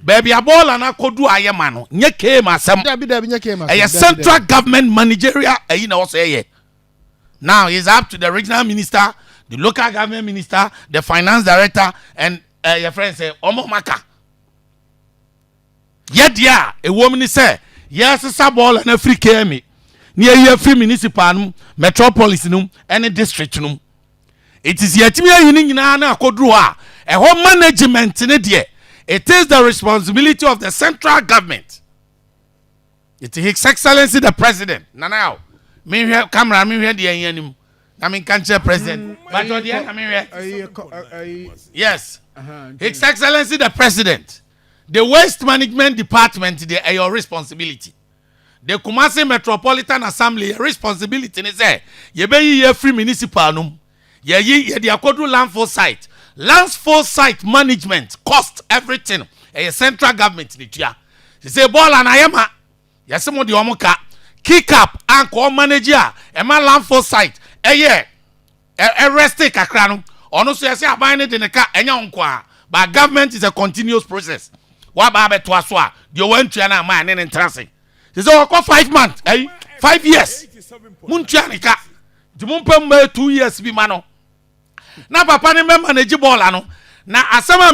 Baabi a bɔɔla no akɔdu ayɛ ma no nyɛ KMA asɛm. Dabi, dabi, nyɛ KMA. Ɛyɛ central government managerial ɛyi na ɔsɛ yɛ. Now it's up to the regional minister, the local government minister, the finance director and your friend sɛ ɔmo maka yɛ deɛ a ɛwɔ mu ni sɛ yɛsesa bɔɔla no afiri KMA ne yɛyi afiri municipal no, metropolis no ɛne district no. It is yɛtumi ayi ne nyinaa na akɔduru hɔ a, ɛhɔ management ne deɛ, it is the responsibility of the central government. It is His Excellency the President. Nana Yaw, mehwɛ camera, mehwɛ deɛ ɛyɛ anim na menka nkyerɛ President bàtɔ deɛ na mehwɛ. Yes, His Excellency the President, the waste management department deɛ, ɛyɛ responsibility. The Kumasi Metropolitan Assembly responsibility ni sɛ yɛbɛyi yɛ free municipal no mu, yɛyi yɛde akɔduru landfill site. Landfill site management cost, everything, ɛyɛ central government ne tua. Sise bɔɔla na ayɛ ma yɛsɛ mo deɛ ɔmo ka kickup anka ɔmanage a ɛma landfill site ɛyɛ ɛrest kakra no, ɔno nso yɛsɛ aban ne de ne ka. Ɛnyɛ nko a, but government is a continuous process. Waba abɛtoa so a, deɛ wɔntua no ama ɛne ne ntena se sɛ wɔkɔ 5 months, ɛyi 5 years, montua ne ka. Nti mompɛ mma 2 years bi ma no na papa ne mɛma n'agyi bɔɔla no na asɛm a